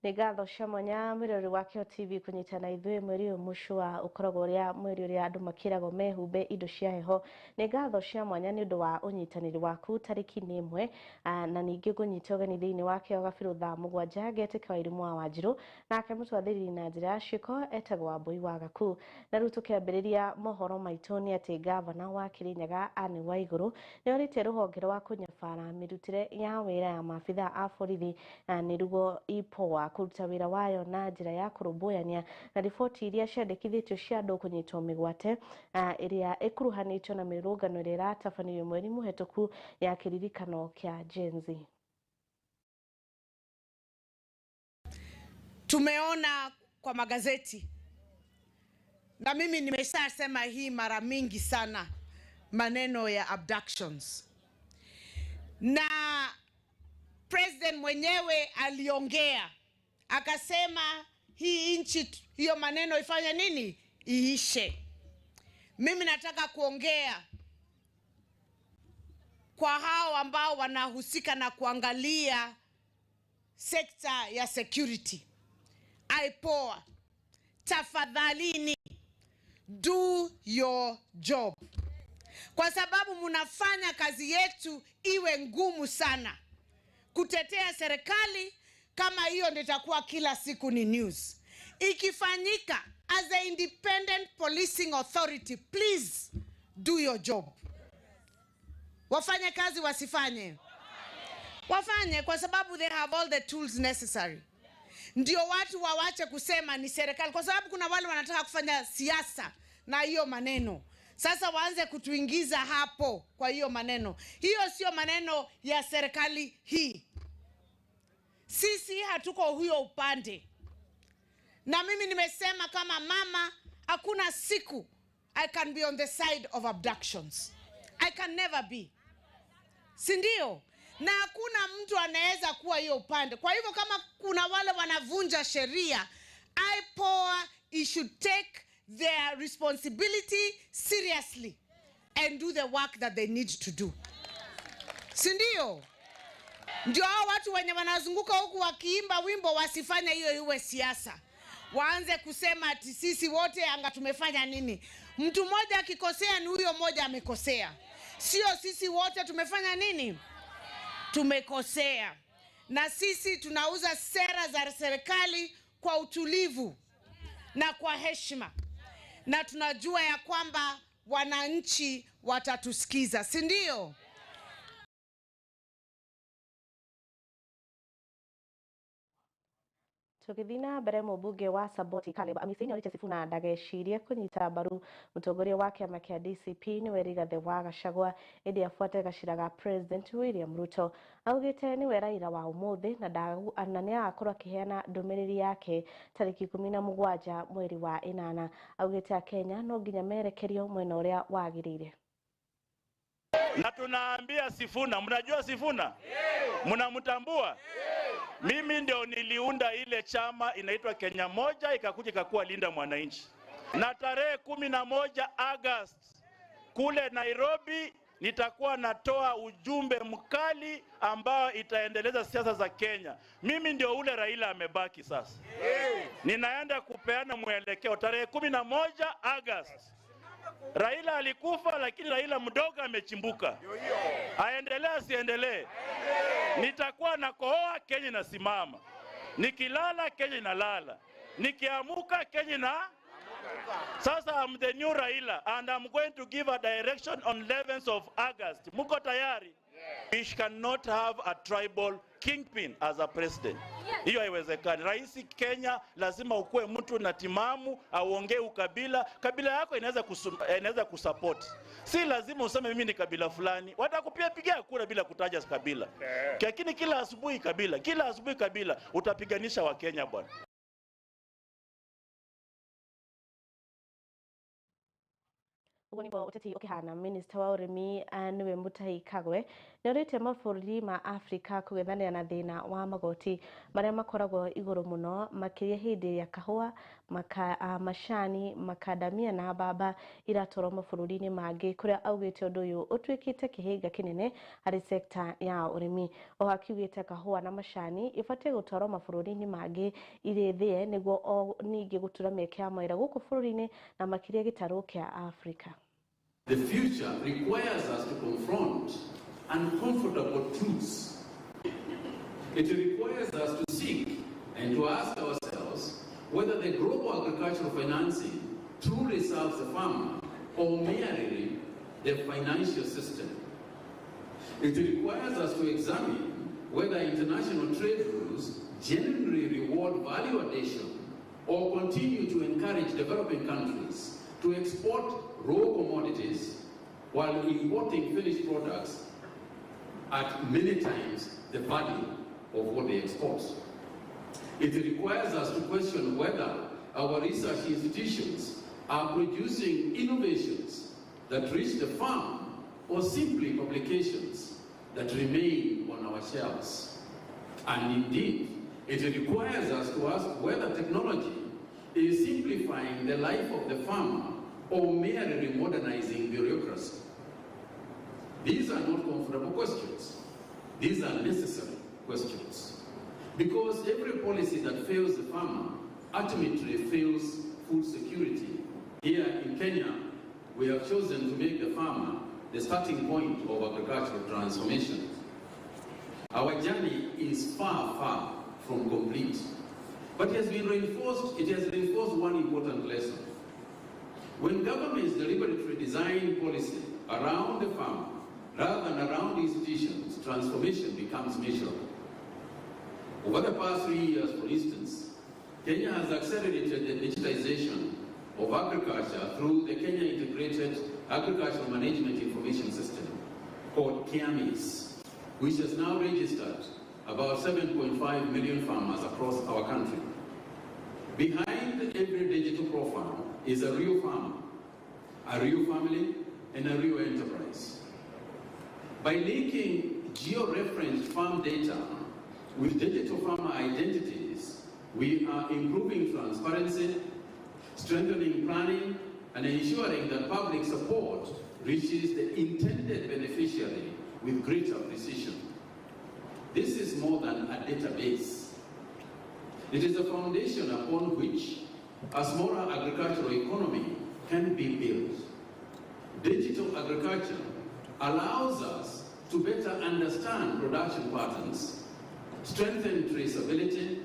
Nĩ ngatho cia mwanya mwĩrori wa Kĩo TV kũnyitana ithuĩ mweri ũyũ mũcũa ũkoragwo ũrĩa mweri ũrĩa andũ makĩragwo mehumbe indo cia heho. Nĩ ngatho cia mwanya nĩ ũndũ wa ũnyitanĩri waku tarĩki nĩ 1 na ningĩ ngũnyita ũgeni thĩinĩ wa Kĩo Gabirũ thaa 7 ngetĩka Wairimu wa Wanjirũ nake mũtwathĩrĩri na njĩra ya ciĩko etagwo Wambui wa Gaku. Na rĩu tũkĩambĩrĩria mohoro maitũ nĩ atĩ gavana wa Kirinyaga Anne Waigũrũ nĩ orĩtie rũhonge rwa kũnyabara mĩrutĩre ya wĩra ya maabitha a borithi nĩruo IPOA kũruta wĩra wayo na njĩra ya kũrũmbũyania na riboti iria ciandĩkithĩtio cia andũ kũnyitwo mĩgwate ĩrĩa ĩkuruhanĩtio na mĩrũrũngano ĩrĩa ĩratabanirio mweri mũhetũku ya kĩririkano kĩa Gen Z. Tumeona kwa magazeti na mimi nimeshasema hii mara mingi sana, maneno ya abductions, na president mwenyewe aliongea akasema hii nchi hiyo maneno ifanye nini, iishe. Mimi nataka kuongea kwa hao ambao wanahusika na kuangalia sekta ya security. IPOA, tafadhalini do your job, kwa sababu mnafanya kazi yetu iwe ngumu sana kutetea serikali. Kama hiyo ndio itakuwa kila siku ni news. Ikifanyika as a independent policing authority, please do your job. Wafanye kazi wasifanye? Wafanye, kwa sababu they have all the tools necessary. Ndio watu wawache kusema ni serikali, kwa sababu kuna wale wanataka kufanya siasa na hiyo maneno. Sasa waanze kutuingiza hapo kwa hiyo maneno. Hiyo sio maneno ya serikali hii. Sisi hatuko huyo upande. Na mimi nimesema kama mama, hakuna siku I can be on the side of abductions. I can never be. Si ndio? Na hakuna mtu anaweza kuwa hiyo upande. Kwa hivyo kama kuna wale wanavunja sheria, IPOA should take their responsibility seriously and do the work that they need to do. Si ndio? Ndio hao watu wenye wanazunguka huku wakiimba wimbo wasifanye hiyo iwe siasa. Waanze kusema ati sisi wote anga tumefanya nini. Mtu mmoja akikosea ni huyo mmoja amekosea. Sio sisi wote tumefanya nini? Tumekosea. Na sisi tunauza sera za serikali kwa utulivu na kwa heshima. Na tunajua ya kwamba wananchi watatusikiza, si ndio? Tũgĩthiĩ na mbere, mũmbunge wa Saboti Caleb Amisi nĩorĩtie Sifuna ndagecirie kũnyita mbaru mũtongoria wa kĩama kĩa DCP nĩwe Rigathĩ wa Gachagua ĩndĩ abuate gacĩra ga President William Ruto. Augĩte nĩwe Raila wa ũmũthĩ na nĩagakorwo akĩheana ndũmĩrĩri yake tarĩki 17 mweri wa 8. Augĩte Akenya no nginya merekerio mwena ũrĩa wagĩrĩire. Na tunaambia Sifuna, mnajua Sifuna? Mnamtambua? Mimi ndio niliunda ile chama inaitwa Kenya Moja, ikakuja ikakuwa Linda Mwananchi. Na tarehe 11 August kule Nairobi nitakuwa natoa ujumbe mkali ambao itaendeleza siasa za Kenya. Mimi ndio ule Raila amebaki sasa. Ninaenda kupeana mwelekeo tarehe 11 August. Raila alikufa lakini Raila mdogo amechimbuka. Aendelee asiendelee? Nitakuwa nakohoa, Kenya inasimama. Nikilala Kenya inalala. Nikiamuka Kenya na Sasa I'm the new Raila and I'm going to give a direction on 11th of August. Muko tayari? We cannot have a tribal kingpin as a president. Hiyo haiwezekani. Rais Kenya lazima ukuwe mtu na timamu, auongee ukabila. Kabila yako inaweza kusupport. Si lazima useme mimi ni kabila fulani. Watakupiga pigia kura bila kutaja kabila. Lakini kila asubuhi kabila, kila asubuhi kabila, utapiganisha wa Kenya bwana. Ũguo nĩguo ũteti ũkĩhana. Minista wa ũrĩmi nĩwe Mutahi Kagwe nĩorĩtie mabũrũri ma Afrika kũng'ethanĩra na thĩna wa magoti marĩa makoragwo igũrũ mũno, makĩria hĩndĩ ya kahũa, macani, makadamia na mbamba iratwarwo mabũrũri-inĩ mangĩ, kũrĩa augĩte ũndũ ũyũ ũtuĩkĩte kĩhĩnga kĩnene harĩ sekta ya ũrĩmi. Oho akiugĩte kahũa na macani ibatiĩ gũtwarwo mabũrũri-inĩ mangĩ irĩ thĩe nĩguo o ningĩ gũtura mĩeke ya mawĩra gũkũ bũrũri-inĩ na makĩria gĩtarũ kĩa Afrika. The future requires us to confront uncomfortable truths. It requires us to seek and to ask ourselves whether the global agricultural financing truly serves the farmer or merely the financial system. It requires us to examine whether international trade rules genuinely reward value addition or continue to encourage developing countries to export raw commodities while importing finished products at many times the value of what they export. It requires us to question whether our research institutions are producing innovations that reach the farm or simply publications that remain on our shelves. And indeed, it requires us to ask whether technology is simplifying the life of the farmer or merely modernizing bureaucracy. These are not comfortable questions. These are necessary questions. Because every policy that fails the farmer ultimately fails food security. Here in Kenya, we have chosen to make the farmer the starting point of agricultural transformation. Our journey is far, far from complete. But it has been reinforced, it has reinforced one important lesson. When governments deliberately design policy around the farmer rather than around institutions, transformation becomes measurable. Over the past 3 years, for instance, Kenya has accelerated the digitization of agriculture through the Kenya Integrated Agricultural Management Information System, called KIAMIS, which has now registered about 7.5 million farmers across our country. Behind every digital profile is a real farmer, a real family, and a real enterprise. By linking geo-referenced farm data with digital farmer identities, we are improving transparency, strengthening planning, and ensuring that public support reaches the intended beneficiary with greater precision. This is more than a database. It is a foundation upon which a smaller agricultural economy can be built. Digital agriculture allows us to better understand production patterns, strengthen traceability,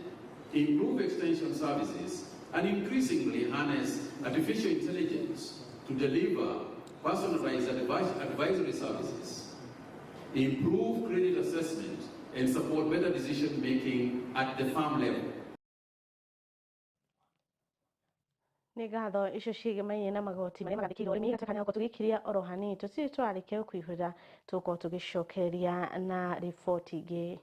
improve extension services, and increasingly harness artificial intelligence to deliver personalized advisory services, improve credit assessment, and support better decision-making at the farm level. Nĩ ngatho icio ciĩgemaine na magoti marĩa magathĩkĩirwo ũrĩmi gatakanya gũkorwo tũgĩkiria oro hanini tũtirĩ tũrarĩkia gũkũihũrĩra, tũgũkorwo tũgĩcokereria na riboti ingĩ.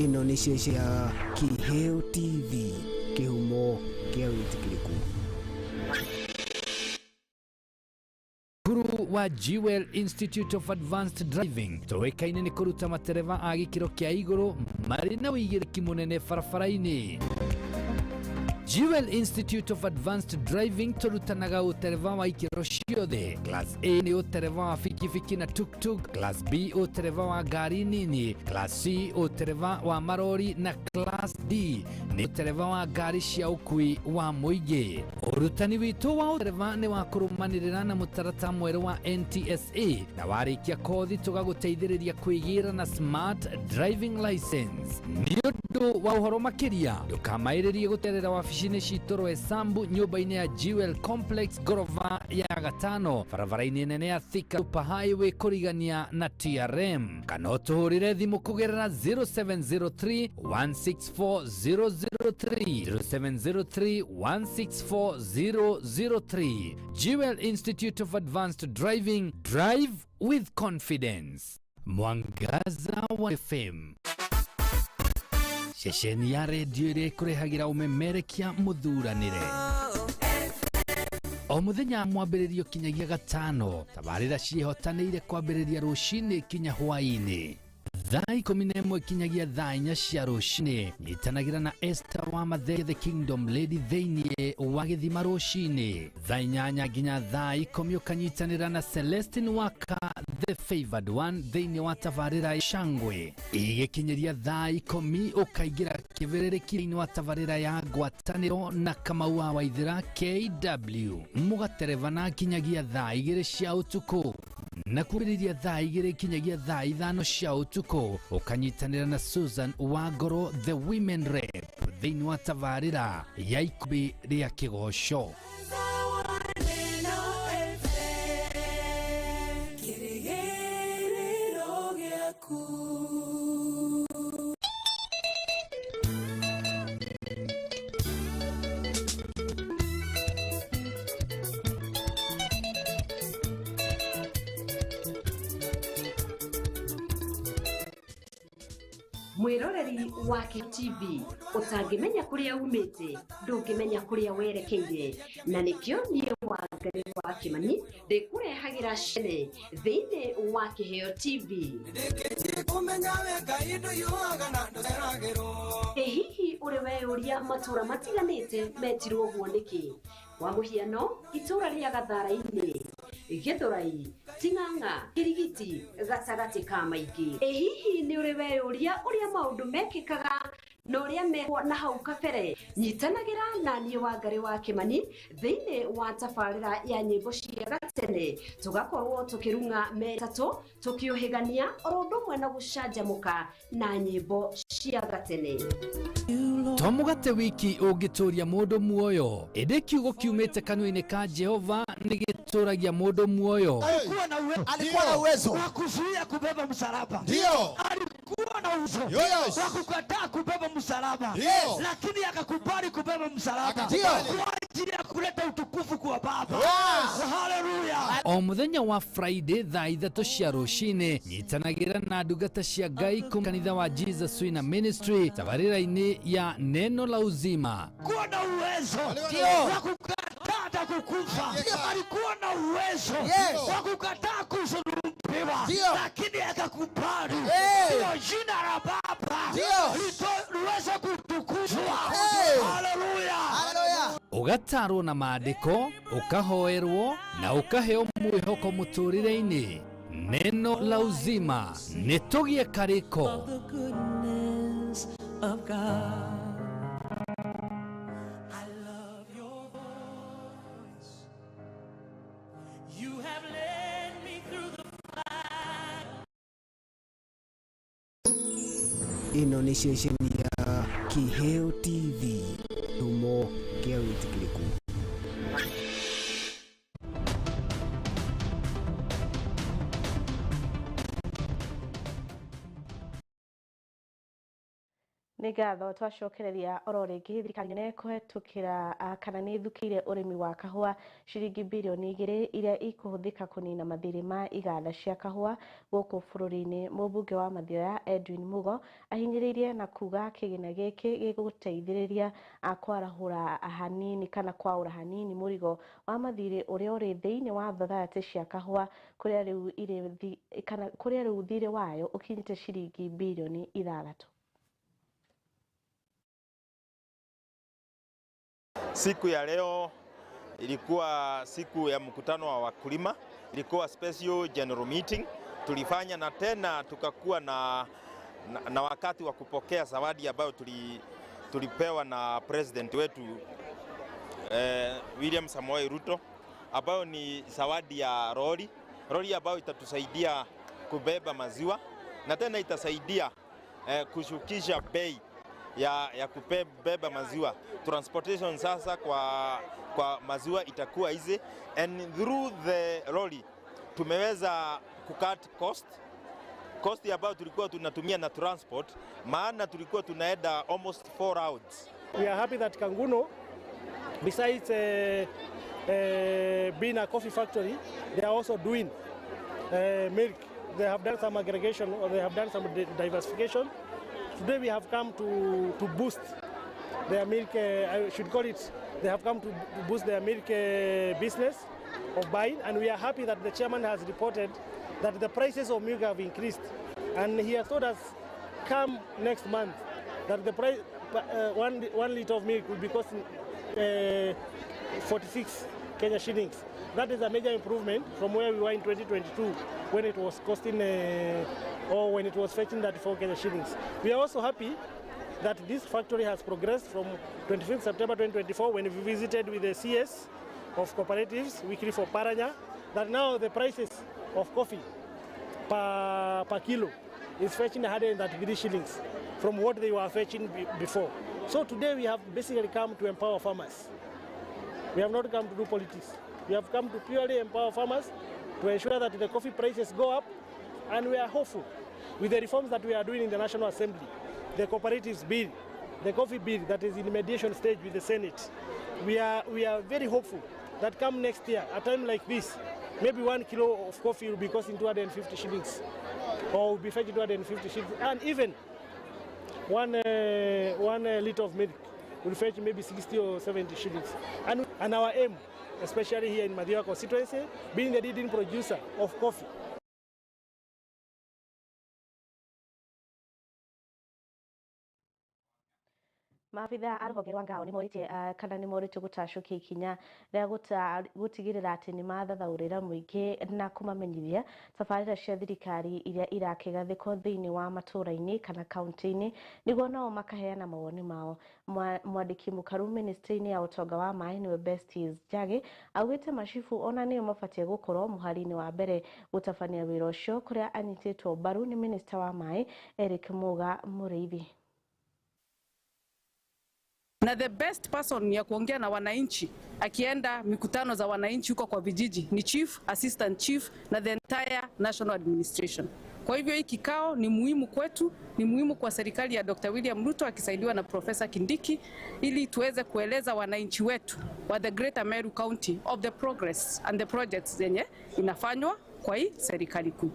Ĩno nĩ cece ya Kĩheo TV, kĩhumo kĩa wĩtĩkĩrĩku. Cukuru wa Jewel Institute of Advanced Driving tũĩkaine nĩ kũruta matereba a gĩkĩro kĩa igũrũ marĩ na ũigĩrĩki mũnene barabara-inĩ. Jewel Institute of Advanced Driving tũrutanaga ũtereba wa ikĩro ciothe. Class A nĩ ũtereba wa bikibiki na tuktuk, Class B ũtereba wa ngari nini, Class C ũtereba wa marori na Class D nĩ ũtereba wa ngari cia ũkui wa mũingĩ. Ũrutani witũ wa ũtereba nĩ wa kũrũmanĩrĩra na mũtaratara mwerũ wa NTSA na warĩkia kothi tũgagũteithĩrĩria kwĩgĩra na smart driving license. Nĩ ũndũ Nĩ ũndũ wa ũhoro makĩria ndũkamaĩrĩrie gũterera wabici-inĩ citũ Roysambu nyũmba-inĩ ya Jewel Complex ngorova ya gatano barabara-inĩ nene ya Thika Super Highway kũrigania na TRM, kana ũtũhũrĩre thimũ kũgerera 0703 164 003 0703 164 003. Jewel Institute of Advanced Driving, drive with confidence. Mwangaza wa FM, ceceni ya redio ĩrĩa ĩkũrehagĩra ũmemerekia mũthuranĩre o mũthenya mwambĩrĩrio kinyagia gatano. Tabarĩra ciĩhotanĩire kwambĩrĩria rũcinĩ kinya hwaĩ-inĩ thaa 11 kinyagia thaa 4 cia rũcinĩ. Nyitanagĩra na Esther wa Mathenge the Kingdom Lady thĩinĩ wa gĩthima rũcinĩ thaa 8 nginya thaa 10, ũkanyitanĩra na Celestine Waka the Favored One thĩinĩ wa tabarĩra Shangwe. Igĩkinyĩria thaa 10 ũkaingĩra kĩbĩrĩrĩki thĩinĩ wa tabarĩra ya ngwatanĩro na Kamau wa Waithĩra KW, mũgaterebana kinyagia thaa 2 cia ũtukũ, na kwambĩrĩria thaa 2 kinyagia thaa 5 cia ũtukũ ũkanyitanĩra na Susan Wangoro the Women Rep thĩinĩ wa tabarĩra ya ikũmbĩ rĩa kĩgoco. Mwiroreri wa KTV utangimenya kuria umite ndungimenya kuria werekeire, na nikio nie Wangari wa Kimani ndikurehagira cene thiini wa Kiheo TV. Ĩ hihi ũrĩ weyũria matũra matiganĩte metirwo ũguo nĩkĩ? Kwa mũhiano itũra rĩa Gathara-inĩ, Gĩthũrai, Ting'ang'a, Kĩrigiti, gatagatĩ ka maingĩ. Ĩ hihi nĩ ũrĩ weyũria ũrĩa maũndũ mekĩkaga na ũrĩa mekwo na hau kabere? Nyitanagĩra na niĩ Wangari wa Kimani thĩinĩ wa tabarĩra ya nyĩmbo cia gatene, tũgakorwo tũkĩrung'a metatũ tũkĩũhĩgania oro ũndũ ũmwe na gũcanjamũka na nyĩmbo cia gatene. To mũgate wiki ũngĩtũria mũndũ muoyo, ĩndĩ kiugo kiumĩte kanua-inĩ ka Jehova nĩ gĩtũragia mũndũ muoyo. Alikuwa na uwezo wa kuzuia kubeba msalaba. Ndio. Alikuwa na uwezo wa kukataa kubeba msalaba. Lakini akakubali kubeba msalaba kwa ajili ya kuleta utukufu kwa Baba. Hallelujah. O mũthenya wa Friday thaa 3 cia rũcinĩ nyitanagĩra na ndungata cia Ngai kuma kanitha wa Jesus Winner Ministry tabarĩra-inĩ ya Neno la Uzima. Alikuwa na uwezo wa kukataa hata kukufa. Alikuwa na uwezo wa kukataa kusulubiwa, lakini akakubali ndio jina la Baba liweze kutukuzwa. Hallelujah. Ũgatarwo na maandĩko, ũkahoerwo na ũkaheo mwĩhoko mũtũrĩre-inĩ. Neno la Uzima, nĩ tũgĩe karĩko. Ĩno nĩ ceceni ya Kiheo TV, kĩhumo kĩa wĩtĩkĩrĩku. Nĩ ngatho twacokereria oro rĩngĩ. Thirikari nene kũhetũkĩra kana nĩ ĩthukĩire ũrĩmi wa kahũa ciringi birioni 2 iria ikũhũthĩka kũnina mathirĩ ma iganda cia kahũa gũkũ bũrũri-inĩ. Mũmbunge wa Mathioya Edwin Mugo ahinyĩrĩirie na kuga kĩgĩna gĩkĩ gĩgũteithĩrĩria kwarahũra hanini kana kwaũra hanini mũrigo wa mathirĩ ũrĩa ũrĩ thĩinĩ wa thothaitĩ cia kahũa kũrĩa rĩu irĩ kana kũrĩa rĩu thirĩ wayo ũkinyĩte ciringi birioni 6. Siku ya leo ilikuwa siku ya mkutano wa wakulima, ilikuwa special general meeting tulifanya, na tena tukakuwa na wakati wa kupokea zawadi ambayo tulipewa na president wetu William Samoei Ruto, ambayo ni zawadi ya lori ambayo itatusaidia kubeba maziwa na tena itasaidia kushukisha bei ya kubeba maziwa. Transportation sasa kwa maziwa itakuwa easy, and through the lorry tumeweza kucut cost ambayo tulikuwa tunatumia na transport, maana tulikuwa tunaenda almost 4 hours. We are happy that Kanguno, besides being a coffee factory, they are also doing milk. They have done some aggregation, or they have done some diversification. Today we have come to boost their milk, I should call it, they have come to boost their milk business of buying, and we are happy that the chairman has reported that the prices of milk have increased. And he has told us come next month that the price, 1 liter of milk will be costing 46 Kenya shillings. That is a major improvement from where we were in 2022 when it was costing, or when it was fetching 34 Kenya shillings. We are also happy that this factory has progressed from 25th September 2024 when we visited with the CS of cooperatives, weekly for Paranya, that now the prices of coffee per kilo is fetching 133 shillings from what they were fetching before. So today we have basically come to empower farmers. We have not come to do politics. We have come to purely empower farmers to ensure that the coffee prices go up, and we are hopeful with the reforms that we are doing in the National Assembly, the cooperatives bill, the coffee bill that is in mediation stage with the Senate. We are very hopeful that come next year, a time like this, maybe 1 kilo of coffee will be costing 250 shillings, or will be fetching 250 shillings, and even one liter of milk will fetch maybe 60 or 70 shillings. And our aim, especially here in Mathioya constituency, being the leading producer of coffee. Maabitha a rũhonge rwa ngao nĩmorĩtie kana nĩmorĩtio gũtacũkia ikinya rĩa gũtigĩrĩra atĩ nĩmathathaũrĩra mũingĩ na kũmamenyithia tabarĩra cia thirikari iria irakĩgathĩkwo thĩinĩ wa matũũra-inĩ kana kaunti-inĩ nĩguo nao makaheana mawoni mao. Mwandĩki mũkaru ministry-inĩ ya ũtonga wa maĩ nĩwe Besties Njagi augĩte macibu ona nĩo mabatiĩ gũkorwo mũhari-inĩ wa mbere gũtabania wĩra ũcio kũrĩa anyitĩtwo mbaru nĩ minista wa maĩ Eric Muga Mũrĩithi. Na the best person ya kuongea na wananchi akienda mikutano za wananchi huko kwa vijiji ni chief, assistant chief na the entire national administration. Kwa hivyo hii kikao ni muhimu kwetu, ni muhimu kwa serikali ya Dr. William Ruto akisaidiwa na Professor Kindiki ili tuweze kueleza wananchi wetu wa the Greater Meru County of the progress and the projects zenye inafanywa kwa hii serikali kuu.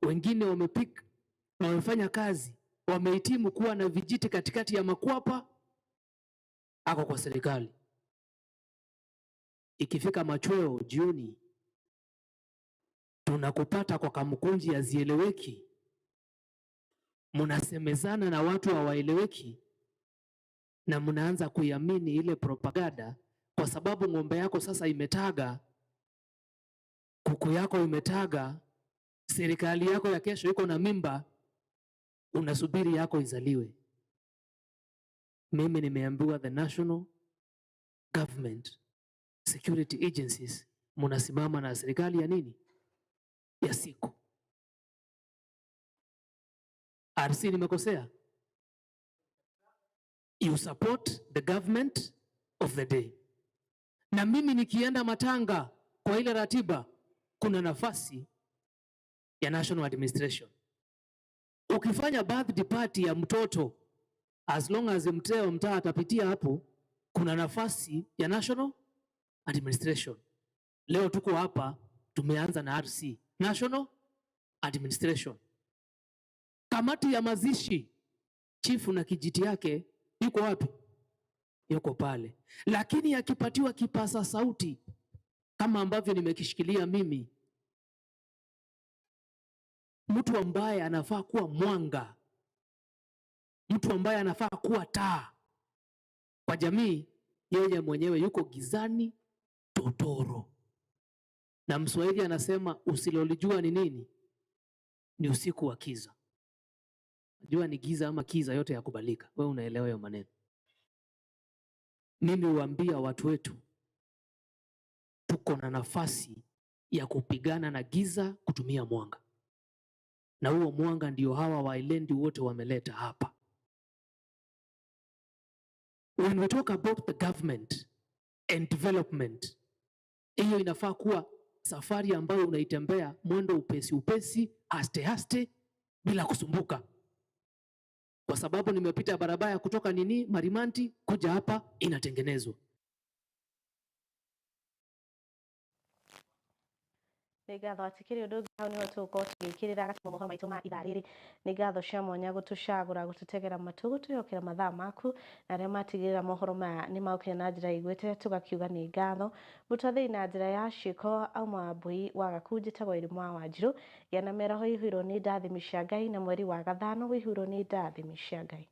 Wengine wamepika na wamefanya kazi, wamehitimu kuwa na vijiti katikati ya makwapa, ako kwa serikali. Ikifika machweo jioni, tunakupata kwa kamkunji hazieleweki. Munasemezana na watu hawaeleweki na munaanza kuiamini ile propaganda kwa sababu ng'ombe yako sasa imetaga, kuku yako imetaga, serikali yako ya kesho iko na mimba, unasubiri yako izaliwe. Mimi nimeambiwa the national government security agencies munasimama na serikali ya nini? Ya siku. RC nimekosea? You support the government of the day. Na mimi nikienda matanga kwa ile ratiba, kuna nafasi ya national administration. Ukifanya birthday party ya mtoto, as long as mteo mtaa atapitia hapo, kuna nafasi ya national administration. Leo tuko hapa, tumeanza na RC, national administration. Kamati ya mazishi, chifu na kijiti yake, yuko wapi? Yuko pale. Lakini akipatiwa kipasa sauti, kama ambavyo nimekishikilia mimi, mtu ambaye anafaa kuwa mwanga, mtu ambaye anafaa kuwa taa kwa jamii, yeye mwenyewe yuko gizani totoro. Na Mswahili anasema usilolijua ni nini? Ni usiku wa kiza. Jua ni giza ama kiza, yote yakubalika. Wewe unaelewa hiyo maneno. Mimi huambia watu wetu, tuko na nafasi ya kupigana na giza kutumia mwanga. Na huo mwanga ndio hawa wailendi wote wameleta hapa. When we talk about the government and development, hiyo inafaa kuwa safari ambayo unaitembea mwendo upesi upesi, haste haste, bila kusumbuka, kwa sababu nimepita barabara ya kutoka nini Marimanti kuja hapa inatengenezwa. Nĩ ngatho atikĩrĩ ũndũ ũngĩ hau nĩho tũgũkorwo tũgĩkĩrĩra gatumo mohoro maitũ ma ithaa rĩrĩ. Nĩ ngatho cia mwanya gũtũcagũra, gũtũtegera matũ, gũtwĩhokera mathaa maku na arĩa matigĩrĩra mohoro maya nĩ magũkinya na njĩra iguĩte, tũgakiuga nĩ ngatho. Mũtwathĩi na njĩra ya ciĩko auma Wambui wa Gaku, njĩtagwo Irimũ wa Wanjirũ. Gĩa na mĩaraho ĩihũirwo nĩ ndathimi cia Ngai na mweri wa gathano wĩihũirwo nĩ ndathimi cia Ngai.